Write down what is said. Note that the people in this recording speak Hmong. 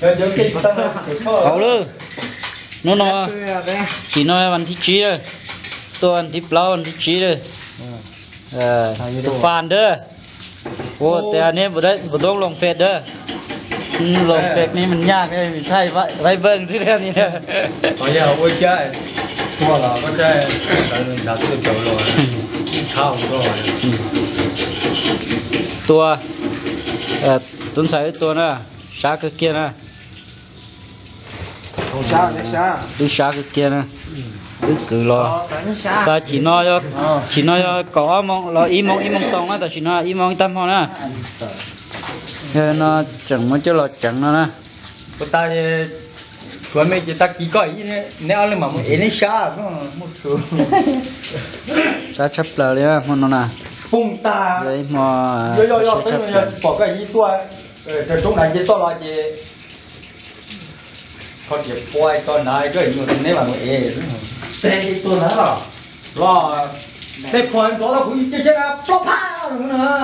Hauv lawm. Hnub no, chim no vas thib tsib lawm, tuaj vas thib plaub vas thib tsib lawm. Tus fas ntawd, ua tias neb puas toob loos fem dawb, loos fem ni mas nyaj thaij Viber xwb ni. Ua cas tua los ko nrad twb caum los, tua, tub ntxhais wb tua na, sab kawg kiag na. Wb sab kawg kiag na, wb kwv los. Xav chim no, chim no yog kaum ob moos los ib moos ib moos tau na, tam sim no ib moos ib tag hmo na. Yog no tseem muab coj los tseev no na. Ua tas, tshuav me ces tag kis koj, neb ob leeg mam mus ev neb sab. Sab tshaj plaws li hmo no na. Pooj tas, yog ib hmo, yog yog peb no yog tsis pom koj ib tuaj, roob na ces toj los ces koj tias pua toj na, koj neb mam mus ev. Tej ib tuaj na los, los tej phuam ntxov los kuv cia siab na ploj phaj no na.